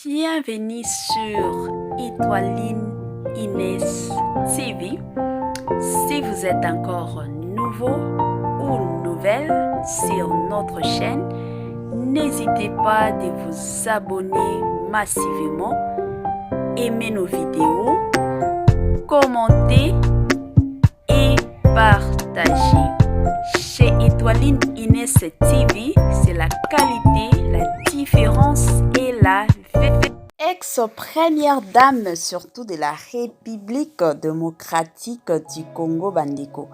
Bienvenue sur Étoiline Inès TV. Si vous êtes encore nouveau ou nouvelle sur notre chaîne, n'hésitez pas de vous abonner massivement, aimer nos vidéos, commenter et partager. Chez Étoiline Inès TV, c'est la qualité, la différence et la ex-première dame surtout de la République démocratique du Congo bandeko.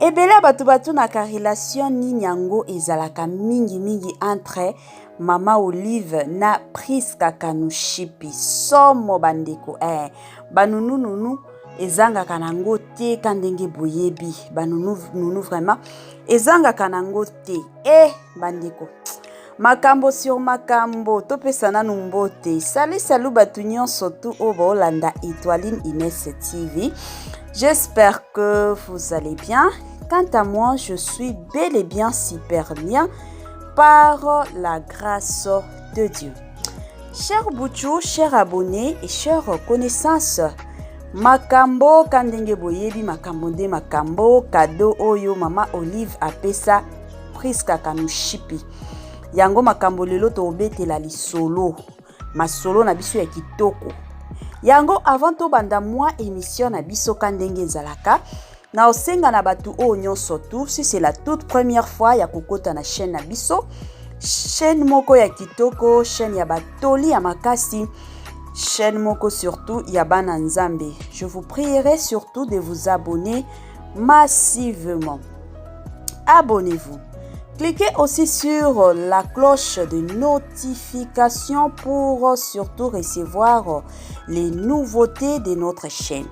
Ebele ya bato batunaka relation nini yango ezalaka mingi mingi entre Mama Olive na Prisca Kanushipi. Somo bandeko eh, banunununu ezangaka nango te ka ndenge boyebi banununu vraiment ezangaka nango te eh bandeko makambo sur makambo topesa nanu mbote salut salut bato nyonso tu oyo baolanda Etoiline Ines TV. J'espère que vous allez bien. Quant à moi, je suis bel et bien super bien par la grâce de Dieu. Cher Bouchou, cher abonné et chère connaissance, makambo ka ndenge boyebi makambo nde makambo cadeau oyo mama Olive apesa Priska Kanushipi. Yango makambo lelo tobetela lisolo masolo na biso ya kitoko. Yango avant tobanda mwa émission na biso ka ndenge ezalaka na osenga na bato oyo nyonso tu, si c'est la toute première fois ya kokota na chaîne na biso, chaîne moko ya kitoko, chaîne ya batoli ya makasi, chaîne moko surtout ya bana nzambe, je vous prierai surtout de vous abonner massivement. Abonnez-vous. Cliquez aussi sur la cloche de notification pour surtout recevoir les nouveautés de notre chaîne.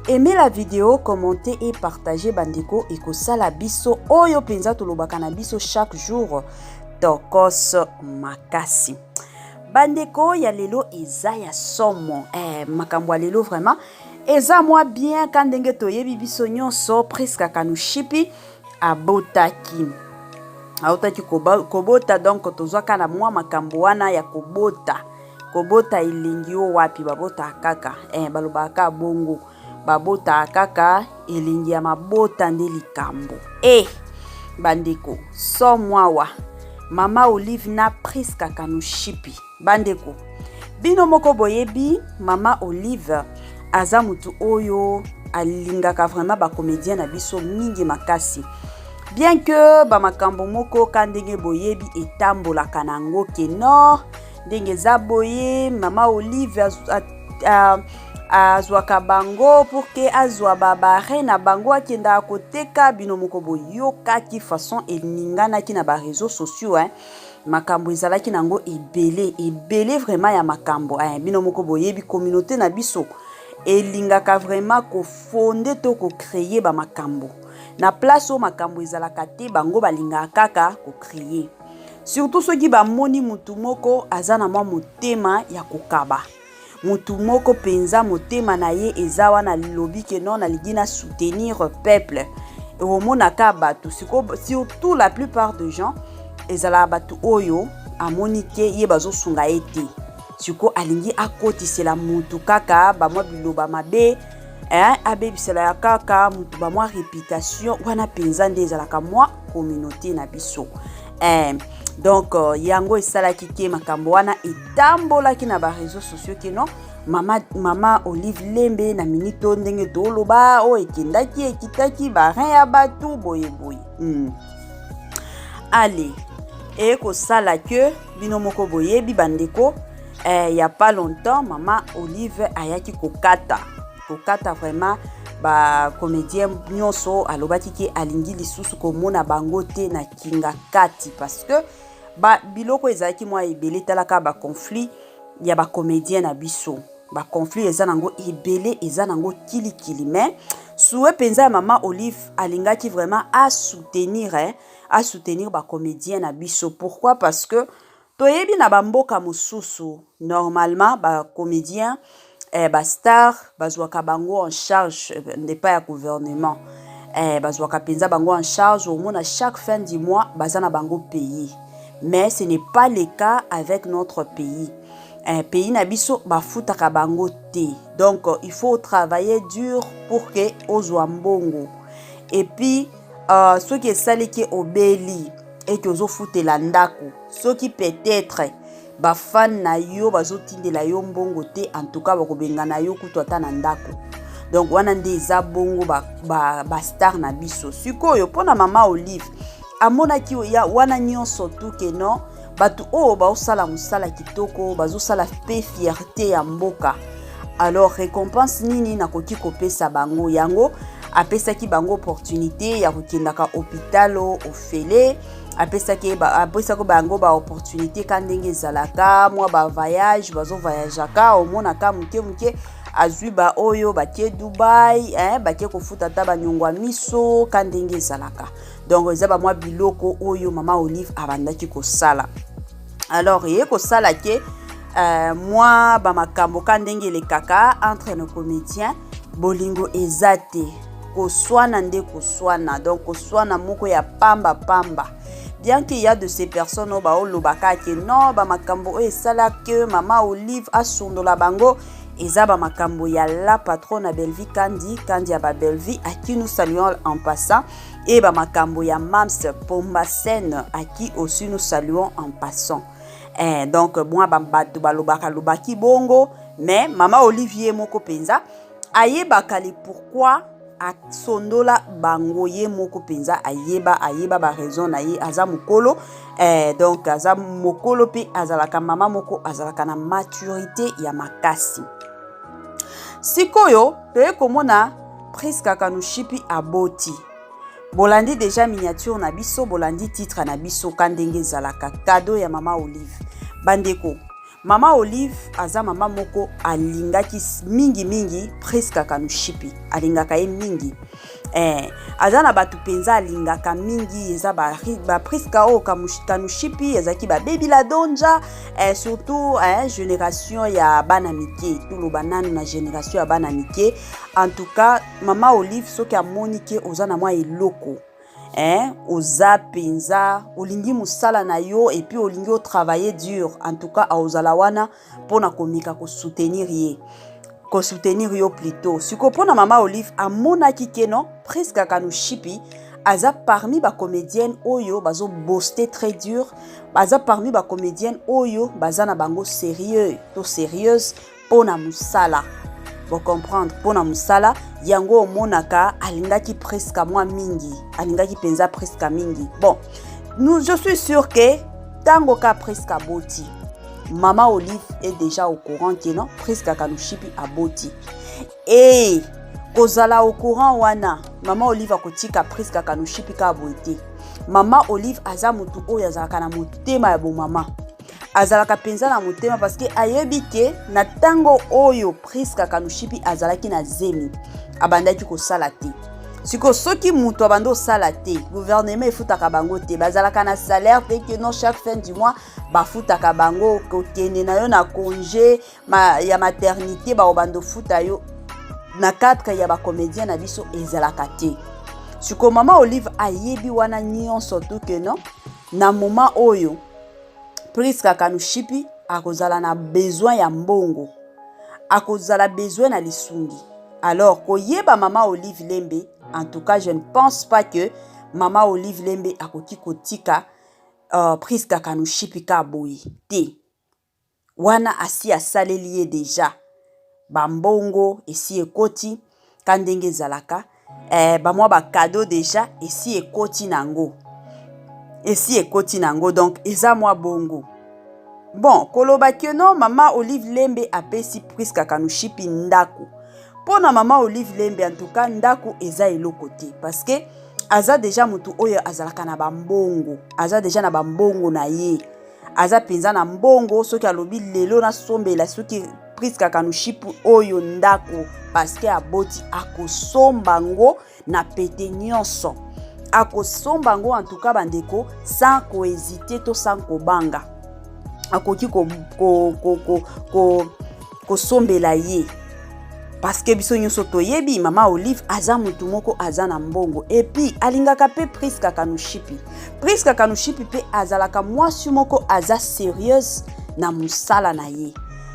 Aimez la vidéo, commentez et partagez bandeko ekosala biso oyo penza tolobaka na biso chaque jour tokos makasi. Bandeko ya lelo eza ya somo. Eh, makambo ya lelo vraiment eza mwa bien ka ndenge toyebi biso nyonso Priska Kanushipi abotaki autaki kobota, donc tozwaka na mwa makambo wana ya kobota kobota elingi o wapi babotaka kaka eh, balobaka bongo babotaka kaka elingi ya mabota nde likambo eh, bandeko somwawa mama Olive na Priska Kanushipi. Bandeko bino moko boyebi mama Olive aza mutu oyo alingaka vraiment bacomédien na biso mingi makasi, bien que bamakambo moko ka ndenge boyebi etambolaka nango ke nord ndenge eza boye mama Olive azwaka bango pour que azwa babare na bango akendaka koteka. Bino moko boyokaki façon eninganaki na baréseaux sociaux, hein. Makambo ezalaki nango ebele ebele vraiment ya makambo, hein. Bino moko boyebi communauté na biso elingaka vraiment kofonder to kocréer bamakambo na place oyo makambo ezalaka te. Bango balingaka kaka kocréer, surtout soki bamoni mutu moko aza na mwa motema ya kokaba, mutu moko mpenza motema na ye eza wana lilobi ke non, nalingi na soutenir peuple. Omonaka bato surtout la plupart de gens ezalaka bato oyo amoni ke ye bazosunga ye te, sikoyo alingi akotisela mutu kaka bamwa biloba mabe, eh, abebisela ya kaka mutu bamwa réputation wana mpenza nde ezalaka mwa communauté na biso, eh. Donc yango esalaki ke makambo wana etambolaki na baréseaux sociaux ke non, mama Olive Lembe na minito ndenge toloba oyo ekendaki ekitaki barein ya bato boyeboye. Ale ekosala ke bino moko boyebi bandeko, eh, ya pas longtemps mama Olive ayaki kokata kokata vraiment bacomédien nyonso. Alobaki ke alingi lisusu komona bango te na kinga kati parce que ba biloko ezalaki mwa ebele. Talaka baconflit ya bacomédien na biso, baconflit eza nango ebele, eza nango kilikili. Mais souhait mpenza ya mama Olive, alingaki vraiment asoutenir, eh, asoutenir bacomédien na biso. Pourquoi? Parce que toyebi na bamboka mosusu normalement bacomédien, eh, bastar bazwaka bango en charge epai ya gouvernement, eh, bazwaka mpenza bango en charge. Omona chaque fin du mois baza na bango payé, mais ce n'est pas le cas avec notre pays. Pays na biso bafutaka bango te, donc il faut travailler dur pour que ozwa mbongo. Et puis soki esaliki obeli eke ozofutela ndako, soki peut-être bafan na yo bazotindela yo mbongo te, en tout cas bakobengana yo kutu ata na ndako. Donc wana nde eza bongo bastar ba na biso. Sikoyo mpona mama Olive, amonaki wana nyonso tu ke non, bato oyo baosala mosala kitoko, bazosala mpe fierté ya mboka, alors récompense nini nakoki kopesa bango? Yango apesaki bango opportunité ya kokendaka hôpital ofele, apesaki bango baopportunité ka ndenge ezalaka, mwa bavoyage, bazovoyageaka, omonaka moke moke azwi baoyo batie Dubai, eh, batie kofuta ata banyongo ya miso ka ndenge ezalaka. Donc eza bamwa biloko oyo mama Olive abandaki kosala. Alors eye kosala ke mwa bamakambo ka ndenge elekaka entre nos comédiens, bolingo eza te, koswana nde koswana, donc koswana moko ya pamba pamba. Bien qu'il y a de ces personnes oyo baolobaka ke non, bamakambo oyo esalaki mama Olive asundola bango eza bamakambo ya la patronne na Bellevie Kandi, Kandi ya babellevie, à qui nous saluons en passant, et bamakambo ya Mams Pombasen, à qui aussi nous saluons en passant. Donc mwa bato balobaka lobaki bongo, mais mama Olivier moko mpenza ayebaka le pourquoi asondola bango. Ye moko mpenza ayeba baraison na ye. Aza mokolo, donc aza mokolo mpe azalaka mama moko azalaka na maturité ya makasi. Sikoyo toye komona Priska Kanushipi aboti. Bolandi déjà miniature na biso, bolandi titre na biso ka ndenge ezalaka, cadeau ya mama Olive. Bandeko, mama Olive aza mama moko alingaki mingimingi Priska Kanushipi, alingaka ye mingi. Aza na bato mpenza alingaka mingi, eza bapriska oyo Kanushipi, ezalaki babebi la donja, surtout génération ya bana mike. Toloba nanu na génération ya bana mike. En tout cas mama Olive, soki amoni ke oza na mwa eloko, oza mpenza olingi mosala na yo et puis olingi otravailler dur, en tout cas aozala wana mpona komeka kosoutenir ye, kosoutenir yo plutôt. Sikoyo mpona mama Olive, amonaki ke non, Priska Kanushipi aza parmi bacomédienne oyo bazobosser très dur, aza parmi bacomédienne oyo baza na bango sérieux to sérieuse mpona mosala. Bocomprendre, mpona mosala yango omonaka alingaki Priska mwa mingi, alingaki mpenza Priska mingi. Bon, nous, je suis sûr ke ntango ka Priska aboti, mama Olive est déjà au courant ke non, Priska Kanushipi aboti. E kozala au courant wana, mama Olive akotika Priska Kanushipi kaka boye te. Mama Olive aza motu oyo azalaka na motema ya bomama, azalaka mpenza na motema, parce que ayebi ke na ntango oyo Priska Kanushipi azalaki na zemi, abandaki kosala te. Sikoyo soki moto abandi osala te, gouvernement efutaka bango te, bazalaka na salaire te ke non, chaque fin du mois bafutaka bango. Kokende na yo na congé ya maternité, bakobanda ofuta yo na cadre ya bacomédien na biso ezalaka te. Sikoyo mama Olive ayebi wana nyonso tu ke non, na moment oyo Priska Kanushipi akozala na besoin ya mbongo, akozala besoin na lisungi. Alors koyeba mama Olive Lembe, en tout cas je ne pense pas que mama Olive Lembe akoki kotika Priska Kanushipi ka boye te. Wana asi asaleli ye déjà bambongo, esi ekoti ka ndenge ezalaka, bamwa bacadeau déjà esi ekoti nango, esi ekoti nango. Donc eza mwa bongo. Bon, koloba ke non, mama Olive Lembe apesi Priska Kanushipi ndako, mpo na mama Olive Lembe en tout cas ndako eza eloko te, parce que aza déjà motu oyo azalaka na bambongo, aza déjà na bambongo na ye, aza mpenza na mbongo. Soki alobi lelo nasombela soki Priska Kanushipi oyo ndako parce que aboti, akosomba ngo na pete nyonso, akosomba ngo en tout cas bandeko, sans kohésiter to sans kobanga, akoki kosombela ye, parce que biso nyonso toyebi mama Olive aza motu moko aza na mbongo. Et puis alingaka mpe Priska Kanushipi. Priska Kanushipi mpe azalaka mwasi moko aza sérieuse na mosala na ye.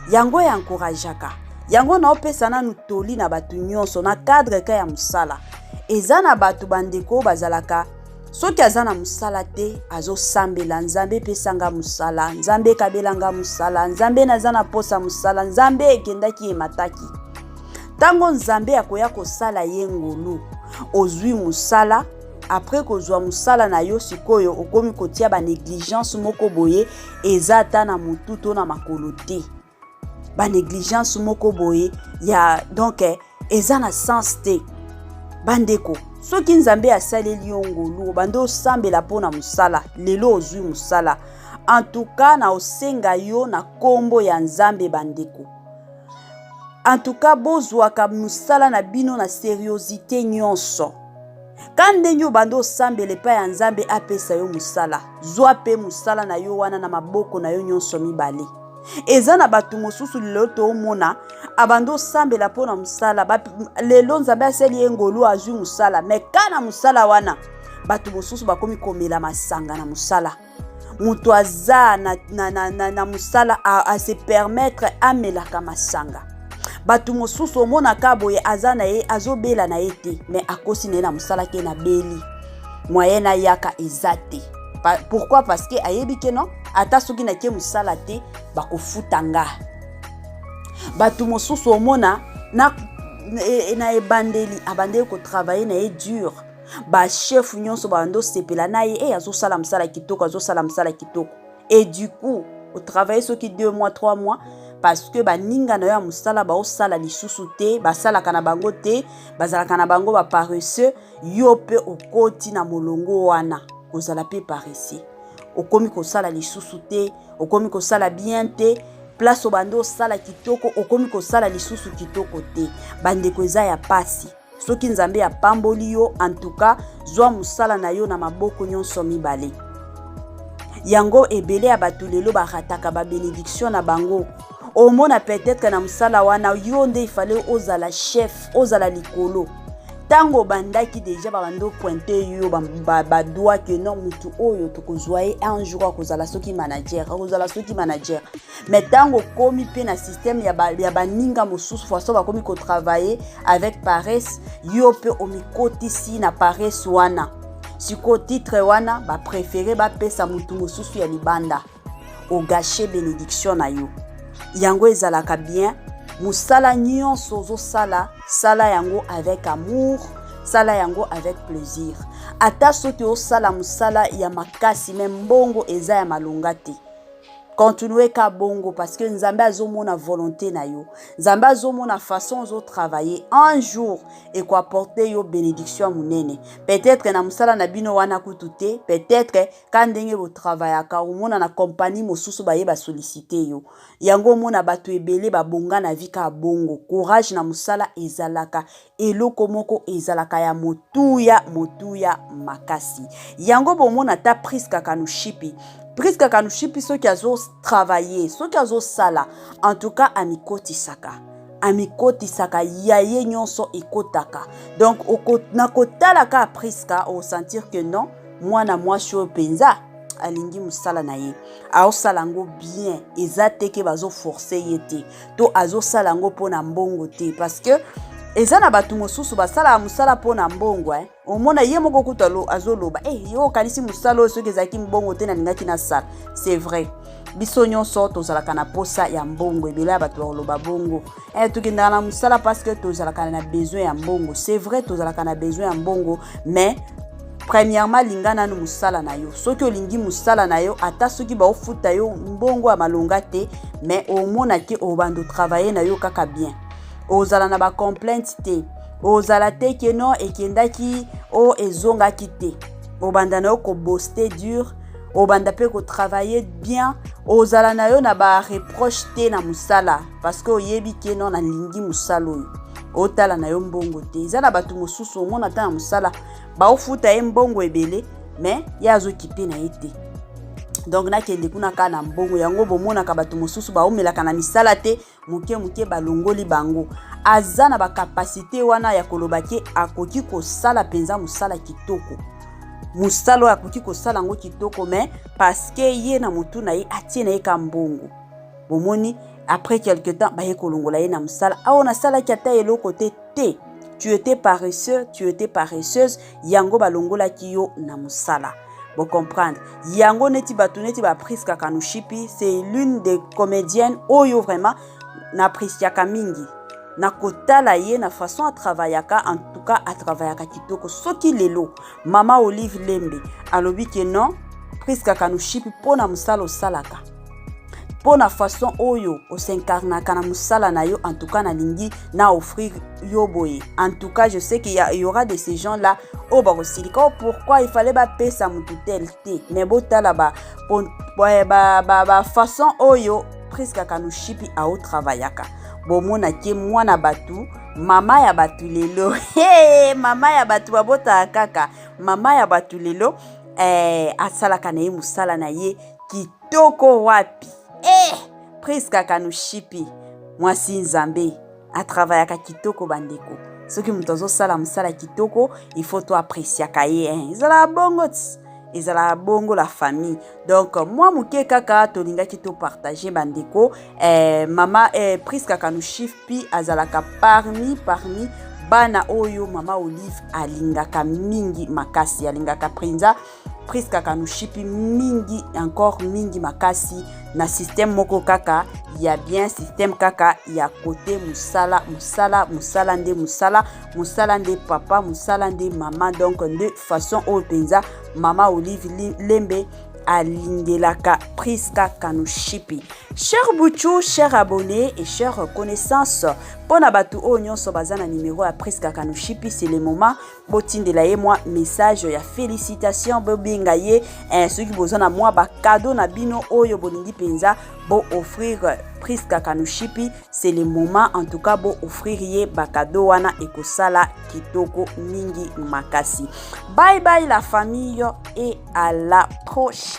Yango e encourageaka. Yango naopesa nanu toli na bato nyonso na cadre ka ya mosala. Eza na bato bandeko bazalaka soki aza na mosala te, azosambela Nzambe epesa nga mosala, Nzambe ekabela nga mosala, Nzambe naza na posa mosala, Nzambe ekendaki emataki. Ntango Nzambe akoya kosala ye ngolu, ozwi mosala. Après kozwa mosala na yo, sikoyo okomi kotia ba négligence moko boye eza ata na motu to na makolo te, ba négligence moko boye ya donc eza na sens te. Bandeko, soki Nzambe asaleli yo ngolu, obandi osambela mpo na mosala, lelo ozwi mosala, en tout cas na osenga yo na nkombo ya Nzambe, bandeko, en tout cas bozwaka mosala na bino na sériosité nyonso. Ka ndenge obanda osambela epai ya Nzambe apesa yo mosala, zwa mpe mosala na yo wana na maboko na yo nyonso mibale. Eza na bato mosusu lelo toomona abanda osambela mpo na mosala, lelo Nzambe asali ye ngolu, azwi mosala, me ka na mosala wana bato mosusu bakomi komela masanga na mosala. Moto aza na mosala ase permettre amelaka masanga. Bato mosusu omonaka boye aza na ye, azobela na ye te, me akosi na ye na mosala ke nabeli, moyen nayaka eza te. Pourquoi? Parce que ayebi ke non, ata soki nake mosala te, bakofuta nga. Bato mosusu omona na ebandeli abandeli kotravailler na ye dur, bachef nyonso babandi osepela na ye, e azosala mosala kitoko, azosala mosala kitoko. Et du coup otravaille soki 2 mois, 3 mois, parce que baninga na yo ya mosala baosala lisusu te, basalaka na bango te, bazalaka na bango baparesseux. Yo mpe okoti na molongo wana, kozala mpe paresseux, okomi kosala lisusu te, okomi kosala bien te. Place obandi osala kitoko, okomi kosala lisusu kitoko te. Bandeko, eza ya pasi. Soki Nzambe apamboli yo, en tout cas zwa mosala na yo na maboko nyonso mibale. Yango ebele ya bato lelo barataka babénédiction na bango. Omona peut-être na mosala wana yo nde ifale ozala chef, ozala likolo. Ntango obandaki déjà, babandi opointer yo badoigts ke non, motu oyo tokozwa ye un jour akozala soki manager, akozala soki manager. Mais ntango okomi mpe na système ya baninga mosusu, façon bakomi kotravailler avec paresse, yo mpe omikotisi na paresse wana. Sikoyo titre wana bapréférer bapesa motu mosusu ya libanda, ogâcher bénédiction na yo. Yango ezalaka bien, mosala nyonso ozosala, sala yango avec amour, sala yango avec plaisir. Ata soki osala mosala ya makasi me mbongo eza ya malonga te, continue ka bongo, parce que Nzambe azomona volonté na yo, Nzambe azomona façon ozotravailler. Un jour ekoapporter yo bénédiction ya monene. Peut-être na mosala na bino wana kutu te, peut-être ka ndenge botravaillaka, omona na kompani mosusu baye basolliciter yo. Yango omona bato ebele babonga na vie kaka bongo. Courage na mosala ezalaka eloko moko ezalaka ya motuya, motuya makasi. Yango bomona ata Priska Kanushipi, Priska Kanushipi, soki azotravailler, soki azosala, en tout cas amikotisaka, amikotisaka ya ye nyonso ekotaka. Donc na kotala kaka Priska, osentir que non, mwana mwasi oyo mpenza alingi mosala na ye, aosala yango bien. Eza te ke bazoforcer ye te to azosala yango mpona mbongo te, parce que eza na bato mosusu basalaka mosala mpona mbongo, eh? Omona ye moko kutu azoloba: eh, yo okanisi mosala oyo soki ezalaki mbongo te nalingaki nasala? C'est vrai, biso nyonso tozalaka na posa ya mbongo. Ebele ya bato bakoloba bongo, eh, tokendaka na mosala parce que tozalaka na besoin ya mbongo. C'est vrai, tozalaka na besoin ya mbongo, mais premièrement linga nanu mosala na yo. Soki olingi mosala na yo, ata soki baofuta yo mbongo ya malonga te, mais omona ke obanda otravailler na yo kaka bien, ozala na bacomplainte te, ozala te ke non, ekendaki o ezongaki te. Obanda na yo kobosser dur, obanda mpe kotravailler bien, ozala na yo na bareproche te na mosala, parce que oyebi ke non, nalingi mosala oyo, otala na yo mbongo te. Eza na bato mosusu omona ata na mosala baofuta ye mbongo ebele, mais ye azokipe na ye te. Donc nakende kuna kaka na mbongo. Yango bomonaka bato mosusu baomelaka na misala te, moke moke balongoli bango. Aza na bacapacité wana ya koloba ke akoki kosala mpenza mosala kitoko, mosala oyo akoki kosala yango kitoko, mais parce que ye na motu na ye atie na ye ka mbongo. Bomoni, Après quelque temps, baye kolongola ye na mosala. Awa nasalaki ata eloko te te. Tu étais paresseux, tu étais paresseuse, yango balongolaki yo na mosala. Bo comprendre. Yango neti bato neti ba Prisca Kanushipi, c'est l'une des comédiennes oyo vraiment na appréciaka mingi. Na kotala ye na façon atravaillaka, en tout cas atravaillaka kitoko. Soki lelo mama Olive Lembe alobi ke non, Prisca Kanushipi mpo na mosala osalaka, mpo na façon oyo osincarnaka na mosala na yo, en tout cas nalingi na offrir yo boye. En tout cas, je sais qu'il y aura de ces gens là oyo bakosilika: oh, pourquoi il fallait bapesa motu tel te? Mais botala ba, ba, ba, ba façon oyo Prisca Kanushipi aotravaillaka, bomonaki mwana bato, mama ya bato lelo. Hey, mama ya bato babotaka kaka mama ya bato lelo. Asalaka na ye mosala na ye kitoko wapi. Prisca Kanushipi, mwasi Nzambe, atravaillaka kitoko. Bandeko, soki moto azosala mosala kitoko, il faut to appréciaka ye, hein. Ezalaka bongo ti, ezalaka bongo, la famille. Donc mwa moke kaka tolingaki topartage, bandeko. Mama Prisca Kanushipi azalaka parmi bana oyo mama Olive alingaka mingi makasi. Alingaka mpenza Prisca Kanushipi mingi, encore mingi makasi, na système moko kaka ya bien, système kaka ya kote mosala, mosala, mosala nde mosala, mosala nde papa, mosala nde mama. Donc nde façon oyo mpenza mama Olive Lembe alingelaka Prisca Kanushipi. Cher Buchu, cher abonné et cher connaissance, mpona bato oyo nyonso baza na numéro ya Prisca Kanushipi, c'est le moment botindela ye mwa message ya félicitation, bobenga ye. Soki boza na mwa bacadeau na bino oyo bolingi mpenza bo offrir Prisca Kanushipi, c'est le moment. En tout cas, bo offrir ye bacadeau wana, ekosala kitoko mingi makasi. Bye bye la famille et à la prochaine.